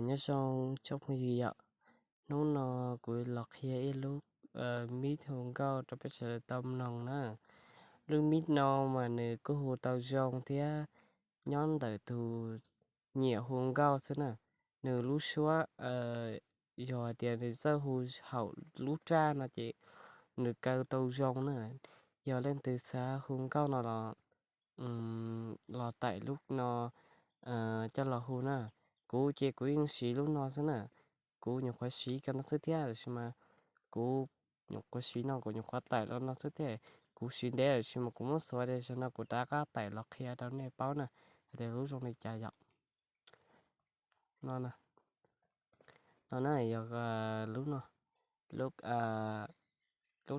Nyob zoo tsoom phooj ywg yom, hnub no kuv los qhia ib lub mib hu nkauj rau peb sawv daws tau mloog na. Lub mib no mas nws kuj hu tau zoo thiab, nyob ntawm tus nyiam hu nkauj xwb na. Nws lub suab yog hais tias nws txawj hu haum lub raj no ces nws kaw tau zoo na. Yog leej twg xav hu nkauj no los, los taim lub no coj los hu na. Kuv ces kuv yeej siv lub no xwb na. Kuv nyuam qhuav siv kawg no xwb thiab, tiam sis mas kuv nyuam qhuav siv no kuv nyuam qhuav taim los no xwb thiab. Kuv siv ntev tiam sis mas kuv muab xuav tias zaum no kuv rov qab taim los qhia rau nej paub na, hais tias lub zoo li cas yom. No na, yog lub no, lub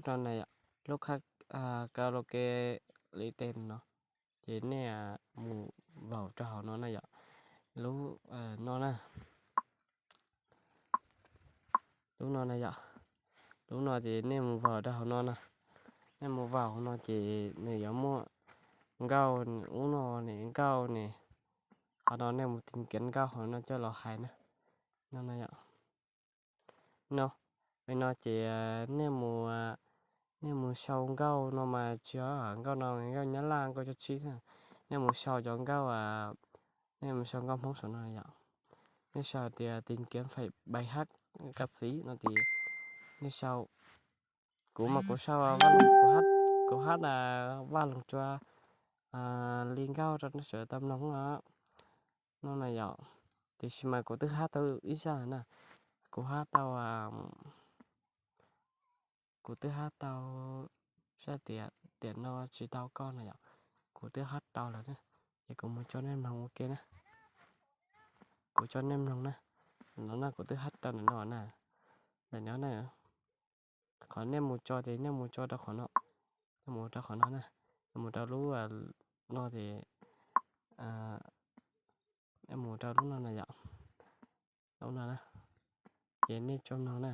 no na yom, lub karaoke li tej no, ces nej mus vaum rau hauv no na yom. Lub no na, lub no na yom, lub no ces nej mus vaum rau hauv no na. Nej mus vaum hauv no ces nws yuav muaj nkauj, ub no ne, nkauj ne. Qhov no nej mus tìm kiếm nkauj hauv no coj los hais na. No na yom. No, no ces nej mus, nej mus sau nkauj no mas tsis yog nkauj no, nkauj Nyab Laj, nkauj cov tshib xwb. Nej mus sau cov nkauj, nej mus sau nkauj Hmoob saum no yom. Nej sau tias tìm kiếm bài hát ca sĩ no ces nej sau. Kuv mas kuv sau, kuv hab Vaj Loos Tsua li nkauj rau nej sawv daws tau mloog os. No na yom, tiam sis mas kuv twb hab tau ib zaj lawm na. Kuv hab tau, kuv twb hab tau zaj tias tiam no tsis tau koj no yom. Kuv twb hab tau lawm na, ces kuv mus tso nej mloog ua ke na. Kuv tso nej mloog na. No na, kuv twb hab tau ntawm no na. Ntawm no na. Qhov nej mus tso ces nej mus tso rau qhov no. Nej mus rau qhov no na. Nej mus rau lub no ces, nej mus rau lub no na yom. Lub no na. Ces nej tso mloog na.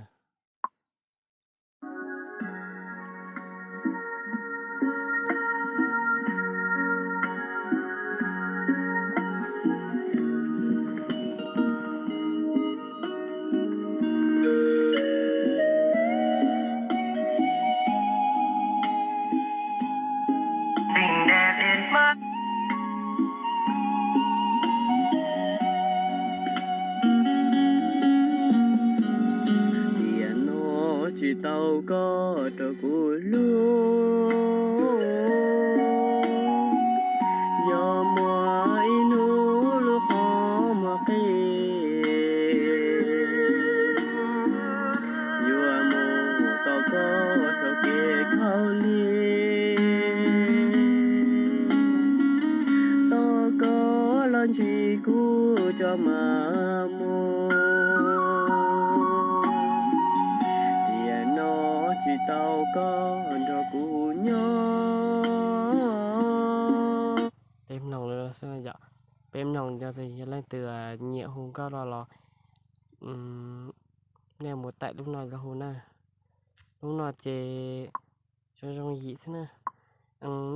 Tiam no tsis tau koj rau kuv hlub, yog muaj ib hnub lub qhov muag qis, yuav mus tos koj saum kev khaub lig, tos koj los ntsib kuv tso mam mus. Tiam no tsis tau koj nrog kuv nyob. Peb mloog lawm xwb yom. Peb mloog, yog leej twg nyiam hu nkauj no los nej mus taim lub no los hu na. Lub no ces zoo zoo yim xwb na.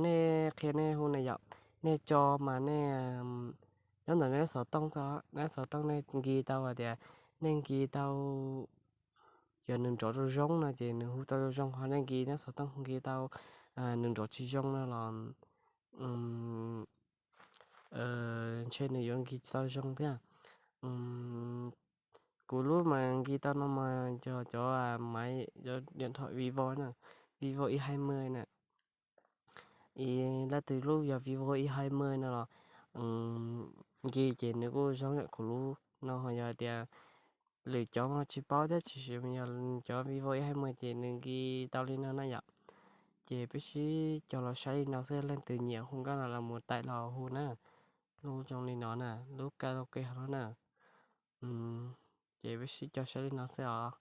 Nej qhia nej hu na yom, nej tso mas nej nyob ntawm nej xov tooj tso, nej xov tooj nej nkis tau hais tias nej nkis tau, yog nws nrov zoo zoo no ces nws hu tau zoo zoo, ho nej nkis nej xov tooj nkis tau nws nrov tsis zoo no los ntshe nws yuav nkis tsis tau zoo thiab. Kuv lub mas nkis tau no mas yog cov maiv, cov điện thoại Vivo na, Vivo Y hai mươi na. Leej twg lub yog Vivo Y hai mươi no los nkis ces nws kuj zoo yam kuv lub no, ho yog tias lwm cov mas tsis paub thiab, tiam sis yog cov Vivo Y hai mươi ces nws nkis tau li no na yom. Ces peb sib cog los saib li no xwb, leej twg nyiam hu nkauj no los mus taim los hu na. Lub zoo li no na, lub karaoke hov no na. Ces peb sib cog saib li no xwb os.